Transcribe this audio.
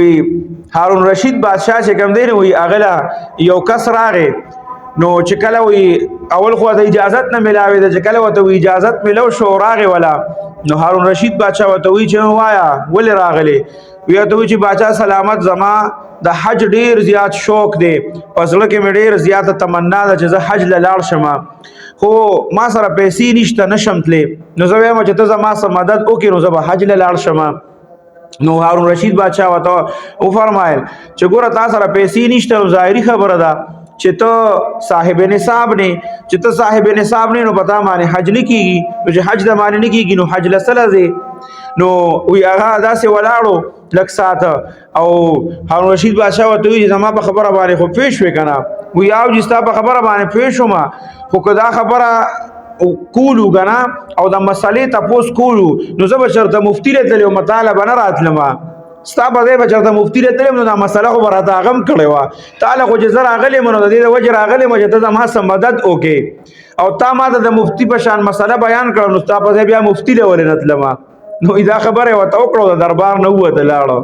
وی هارون رشید بادشاہ چې کوم دی نو وی اغلا یو کس راغی، نو چې کله وی اول خو د اجازت نه ملاوي د، چې کله وته وی اجازت ملو شو راغی ولا، نو هارون رشید بادشاہ وته وی چې وایا ولې راغلی؟ وی ته وی چې بادشاہ سلامت، زما د حج ډیر زیات شوق دی، پسړه کې مې ډیر زیات تمنا ده چې زه حج لاړ شم، خو ما سره پیسې نشته، نشم تللی، نو زه وایم چې ته زما سره مدد وکړې نو زه به حج لاړ شم. نو هارون رشید بادشاہ وته او فرمایل چې ګوره، تا سره پیسې نشته نو ظاهری خبره ده چې ته صاحب نصاب نه، چې ته صاحب نصاب نه نو پتا معنی حج نه کیږي، نو چې حج د معنی نه کیږي نو حج لسله زی. نو وی هغه داسې ولاړو لک سات او هارون رشید بادشاہ وته وی زما په خبره باندې خو پیښ وې کنه؟ وی او چې ستا په خبره باندې پیښ شوم، خو که دا خبره کولو غنا او د مسلې تپوس کولو نو زه به چرته مفتی له تلم، مطالبه نه راتلم، ستا په ځای به چرته مفتی له تلم، نو دا مسله خو راته هغه هم کړې وه. تاله خو چې زه راغلی یم نو د دې د وجې راغلی یم چې ته زما سره مدد وکړې، او تا ما ته د مفتی په شان مسله بیان کړه، نو ستا په ځای بیا مفتی له ولې نه تلم؟ نو دا خبره ورته وکړو، د دربار نه ووته لاړو.